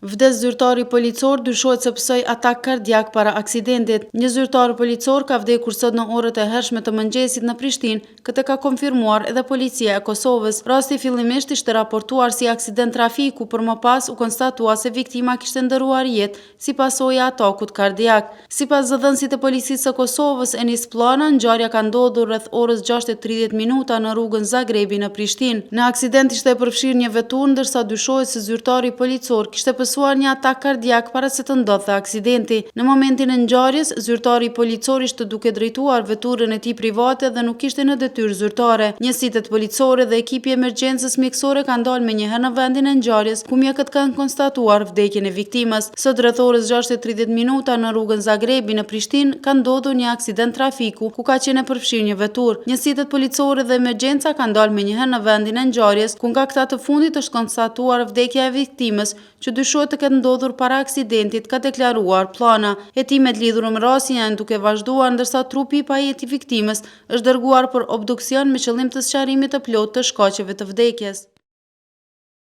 Vdes zyrtari policor, dyshohet se pësoi atak kardiak para aksidentit. Një zyrtar policor ka vdekur sot në orët e hershme të mëngjesit në Prishtinë, këtë ka konfirmuar edhe Policia e Kosovës. Rasti fillimisht ishte raportuar si aksident trafiku, por më pas u konstatua se viktima kishte ndërruar jetë si pasojë e atakut kardiak. Sipas zëdhënësit të Policisë së Kosovës, Enis Pllana, ngjarja ka ndodhur rreth orës 6:30 minuta në rrugën Zagrebi në Prishtinë. Në aksident ishte e përfshirë një veturë, ndërsa dyshohet se zyrtari policor kishte pësuar një atak kardiak para se të ndodhte aksidenti. Në momentin e ngjarjes, zyrtari policor ishte duke drejtuar veturën e tij private dhe nuk ishte në detyrë zyrtare. Njësitet policore dhe ekipi i emergjencës mjekësore kanë dalë menjëherë në vendin e ngjarjes, ku mjekët kanë konstatuar vdekjen e viktimës. Sot rreth orës 6:30 minuta në rrugën Zagrebi në Prishtinë ka ndodhur një aksident trafiku ku ka qenë e përfshirë një veturë. Njësitet policore dhe emergjenca kanë dalë menjëherë në vendin e ngjarjes, ku nga këta të fundit është konstatuar vdekja e viktimës, që dyshohet të ketë ndodhur para aksidentit, ka deklaruar Pllana. Hetimet lidhur me rastin janë duke vazhduar, ndërsa trupi i pajetë i viktimës është dërguar për obduksion me qëllim të sqarimit të plotë të shkaqeve të vdekjes.